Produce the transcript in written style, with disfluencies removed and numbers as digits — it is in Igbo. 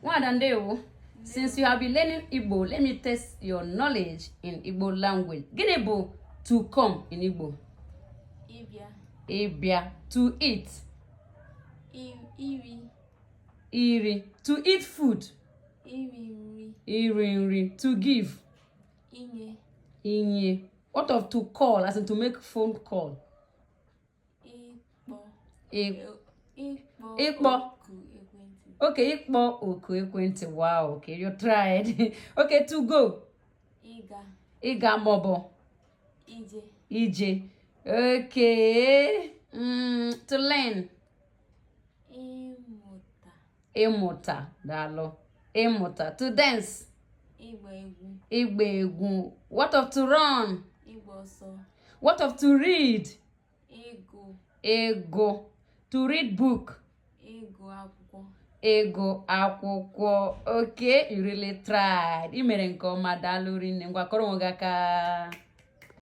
Nwada, ndewo. Since you have been learning Igbo, let me test your knowledge in Igbo language. Gịnị bụ to come in Igbo? Ịbịa. Ịbịa. To eat? Iri. Iri. To eat food? Iri nri. Iri nri. To give? Inye. Inye. What of to call, as in to make phone call? Ịkpọ. Ịkpọ. Ịkpọ oku ekwentị. Okay, ịkpọ oku ekwentị. Wow, okay, you tried. Okay, to go? Ịga. Ịga maọbụ? Ije. Ije. Okay. To learn? Ịmụta. Ịmụta, daalụ. Ịmụta. To dance? Ịgba egwu. Ịgba egwu. What of to run? Ịgba ọsọ. What of to read? Ịgụ. Ịgụ. To read book? Ịgụ akwụkwọ. Ịgụ akwụkwọ. Okay, you really tried. Ị mere nke ọma, daalụ rinne. Ngwa, kụọrọ onwe gị aka.